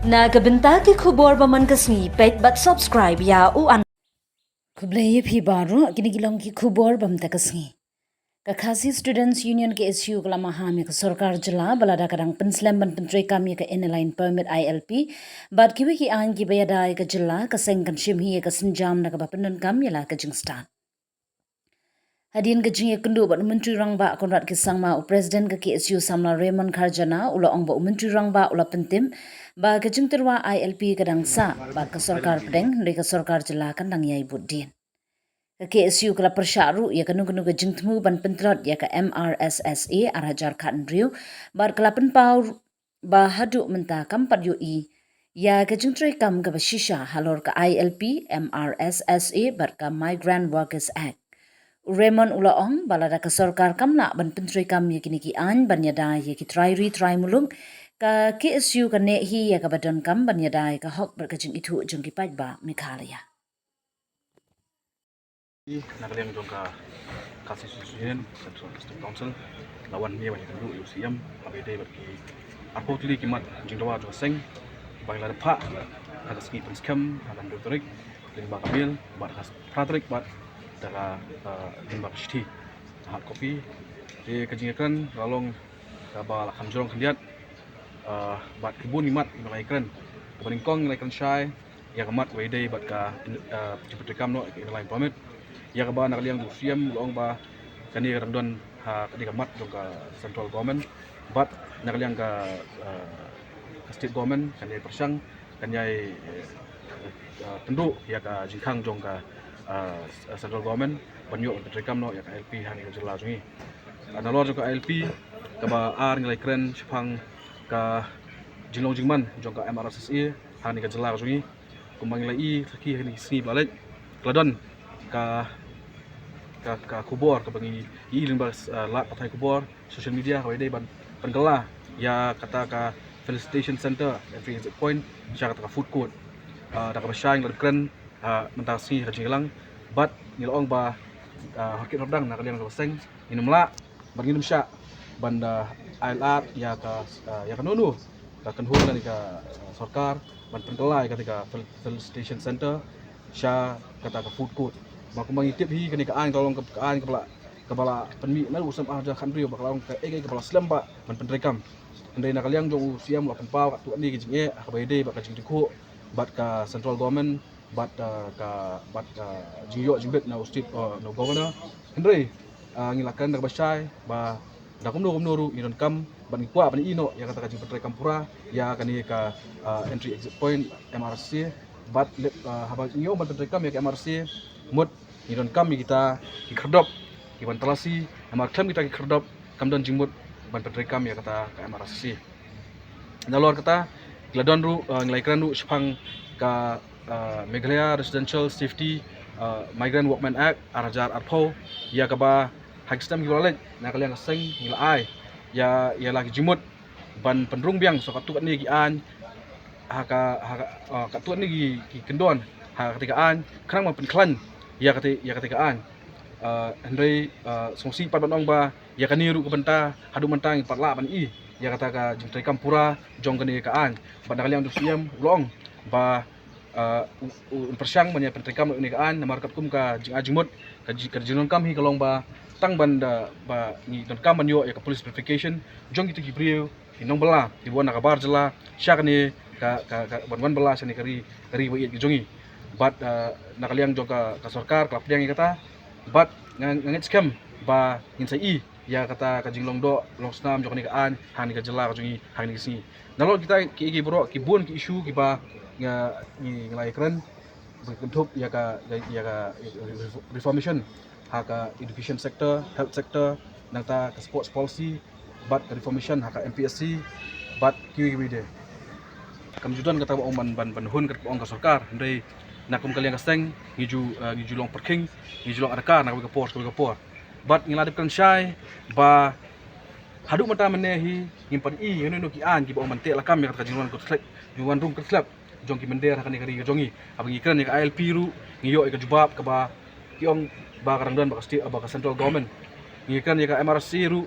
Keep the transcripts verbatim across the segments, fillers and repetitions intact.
Na ka bynta ki khubor ba man ka sngi, peit bad subscribe ïa u an. Khublei ïa phi baroh, kine ki long ki khubor ba mynta ka sngi. Ka Khasi Students Union K S U ka la maham ïa ka sorkar jylla ba lada ka dang pynslem ban pyntreikam ïa ka Inner Line Permit I L P bad kiwei ki aiñ kiba ïada ïa ka jylla, ka seng kan shim hi ïa ka sienjam na kaba pyndonkam ïa la ka jingstad. Hadien ka jingïakynduh bad u Myntri Rangbah Conrad K Sangma, u President ka K S U samla Raymond Kharjana u la ong ba u Myntri Rangbah u la pyntip ba ka jingtyrwa I L P ka dang sah bad ka sorkar pdeng, hynrei ka sorkar jylla kan dang ïai bud dien. Ka K S U ka la pyrshah ruh ïa kano kano ka jingthmu ban pyntlot ïa ka M R S S A ar hajar khathynriew bad ka la pynpaw ba haduh mynta kam pat ïohi ïa ka jingtreikam kaba shisha halor ka I L P, M R S S A bad ka Migrant Workers Act. U Raymond u la ong ba lada ka sorkar kam lah ban pyntreikam ïa kine ki aiñ ban ïada ïa ki trai ri trai muluk, ka K S U ka neh hi ïa kaba donkam ban ïada ïa ka hok bad ka jingithuh jong ki paidbah Meghalaya. Na ka liang jong ka Khasi Students Union Central District Council, la wan hangne ban ïakynduh ïa u C M haba ïadei bad ki arphew tylli ki mat jingdawa jong ka seng ba ngi la dep phah ha ka sngi Pynskhem ha ka hynriew tarik lyngba ka mail bad ha ka phra tarik bad da ka, eh, lyngba ka shithi, hard copy. Te ka jingïakren ka la long kaba la kham jrong khyndiat, eh, bad ki bun ki mat kiba la ïakren. Kaba nyngkong ngi la ïakren shai ïa ka mat kaba ïadei bad ka, eh, jingpyntreikam noh ïa ka Inner Line Permit, ïa kaba na ka liang jong u C M u la ong ba kane ka dang don ha katei ka mat jong ka central government bad na ka liang ka, eh, ka state government kan ïai pyrshang, kan ïai, eh, eh, pynduh ïa ka jingkhang jong ka, eh, central government ban ïoh ban pyntreikam noh ïa ka I L P hangne ha ka jylla jong ngi. Ah, nalor jong ka I L P, kaba ar ngi la ïakren shaphang ka jinglong jingman jong ka M R S S A hangne ha ka jylla jong ngi. Kumba ngi la ïohi ha kine ki sngi ba la leit, ka la don ka, ka, ka khubor kaba ngi ïohi lyngba, eh, lad pathai khubor, social media, kaba ïadei ban pynkylla ïa kata ka felicitation center, entry exit point, sha kata ka food court. Ah, da kaba shai ngi la dep kren, ah, mynta ka sngi ha ka jingïalang bad ngi la ong ba, ah, ha ki kyrdan na ka liang ka seng ngin ym lah bad ngin ym shah ban da ai lad ïa ka, ah, ïa kano kano ka kynhun lane ka, ah, sorkar ban pynkylla ïa kata ka fel-, felicitation center sha kata ka food court. Ba kumba ngi tip hi, kane ka aiñ ka long ka, ka aiñ kaba la, kaba la pynmih naduh u snem ar hajar khathynriew ba ka long kaei kaei kaba la slem bha ban pyntreikam. Hynrei na ka liang jong u C M u la pynpaw katto katne ki jingeh ha kaba ïadei bad ka jingdukhuh bad ka central government bad, ah, ka, bad ka jingïoh jingbit na u state, ah, na u governor. Hynrei, ah, ngi la kren da kaba shai ba da kumno kumno ruh ngi donkam bad ngi kwah ban ïohi noh ïa kata ka jingpyntreikam pura ïa kane ka, ah, entry exit point M R S S A bad lep, ah, haba ngi ïoh ban pyntreikam ïa ka M R S S A, mut ngi donkam ïa kita ki khyrdop kiban talasi, namar khlem kita ki khyrdop kam don jingmut ban pyntreikam ïa kata ka M R S S A. Nalor kata, ngi la don ruh, eh, ngi la ïakren ruh shaphang ka, eh, Meghalaya Residential Safety, eh, Migrant Workmen Act ar hajar arphew, ïa kaba ha ki snem kiba la leit na ka liang ka seng ngi la ai ïa, ïa la ki jingmut ban pynrung biang sa katto katne ki aiñ ha ka, ha ka, eh, katto katne ki, ki kyndon ha katei ka aiñ khnang ban pynkhlaiñ ïa katei, ïa katei ka aiñ. Eh, hynrei, eh, sngewsih pat ban ong ba ïa kane ruh ka bynta haduh mynta ngim pat lah ban ïohi ïa kata ka jingtreikam pura jong kane ka aiñ. Bad na ka liang jong u C M u la ong ba, ah, u, u, un pyrshang ban ïa pyntreikam ïa kane ka aiñ namar katkum ka jingai jingmut, ka ji-, ka jingdonkam hi ka long ba tang ban da ba ngi donkam ban ïoh ïa ka police verification jong kito ki briew ki nongbylla kiba wan na ka bar jylla sha kane ka, ka, ka ban wan bylla sha kane ka ri, ka ri ba ïeit ka jong ngi. Bad, ah, na ka liang jong ka, ka sorkar ka la pdiang ïa kata. Bad nga, nga ngeit skhem ba ngin sa ïohi ïa kata ka jinglong doh long snam jong kane ka aiñ ha kane ka jylla ka jong ngi ha kine ki sngi. Nalor kita kiei kiei baroh ki bun ki issue kiba nga, ngi, ngi la ïakren ba kynthup ïa ka, ïa, ïa ka, ïa ka reformation ha ka education sector, health sector, nangta ka sports policy, bad ka reformation ha ka M P S C bad kiwei kiwei de. Kam ju don kata ba ong ban, ban, ban hun kata ba ong ka sorkar, hynrei na kum ka liang ka seng ngi ju, eh, ngi ju long pyrkhing, ngi ju long adkar na kawei ka por sha kawei ka por. Bad ngi la dep kren shai ba haduh mynta mynne hi ngim pat ïohi ïa kino kino ki aiñ kiba ong ban teh lakam ïa kata ka jingwan kyrslep, jingwan rung kyrslep jong ki mynder ha kane ka ri ka jong ngi. Haba ngi kren ïa ka I L P ruh ngi ïoh ïa ka jubab kaba ki ong ba ka dang don ba ka state, ba ka central government. Ngi kren ïa ka M R S S A ruh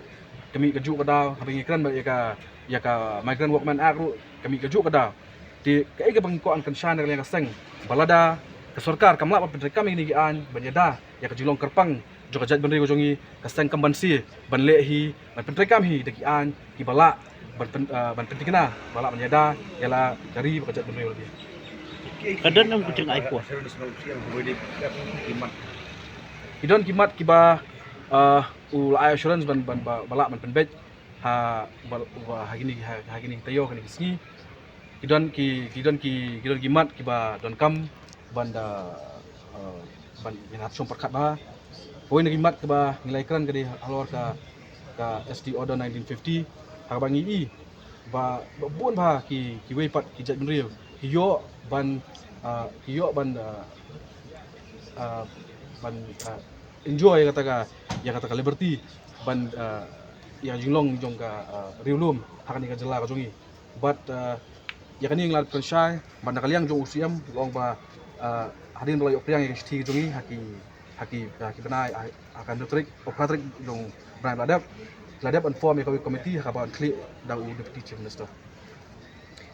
ka mih kajuh ka daw, haba ngi kren ba ïa ka, ïa ka Migrant Workmen Act ruh ka mih kajuh ka daw. Te kaei kaba ngi kwah ban kynshai na ka liang ka seng, ba lada ka sorkar kam lah ban pyntreikam ïa kine ki aiñ ban ïada ïa ka jinglong kyrpang jong ka jaitbynriew ka jong ngi, ka seng kam banse ban leh hi, ban pyntreikam hi da ki aiñ kiba lah ban pyn, ah, ban pynthikna, ba lah ban ïada ïa la ka ri bad ka jaitbynriew lade. Ka don em ka jingaipoh. Ki don ki mat kiba, ah, u la ai assurance ban, ban ba, ba lah ban pynbeit ha, ba, ba, ha kine, ha, ha kine ki taïew, kine ki sngi. Ki don ki, ki don ki, ki don ki mat kiba donkam ban da, eh, ban, ban hap shong pyrkhat bha. Kawei na ki mat kiba ngi la ïakren ka dei halor ka, ka S T Order nineteen fifty. Ha kaba ngi i ba, ba bun bha ki, kiwei pat ki jaitbynriew ki ïoh ban, eh, ki ïoh ban, eh, eh, ban, eh, enjoy kata ka, ïa kata ka liberty ban, eh, ïa jinglong jong ka, eh, riewlum ha kane ka jylla ka jong ngi. Bad, eh, ïa kane ngi la kynshai bad na ka liang jong u C M, long ba, eh, hadien ba la ïoh pdiang ïa ka shithi jong ngi ha ki, ha ki, ha ki bnai, ha, ha ka hynriew tarik, oh, phra tarik jong bnai ba la dep, la dep ban form ïa kawei ka committee ha kaba khlieh da u Deputy Chief Minister.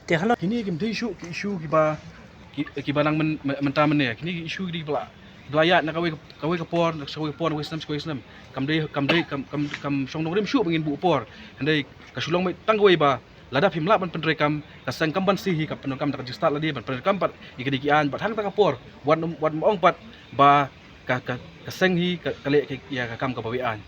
Te halor kine kim dei shuh ki issue kiba, ki, kiba nang myn, myn, mynta mynne. Kine ki issue ki dei ba la, ba la ïaid na kawei, kawei ka por, na kawei ka por, na kawei snem, kawei snem. Kam dei, kam dei, kam, kam, kam shong nongrim shuh ba ngin buh por. Hynrei ka shu long mei tang kawei ba lada phim lah ban pyntreikam, ka seng kam banse hi, ka pyndonkam da ka jingstad lade ban pyntreikam pat ïa kine ki aiñ, bad hangta ka por wat, wat ym ong pat ba ka, ka, ka seng hi ka, ka leh ïa ka kam kaba beh aiñ.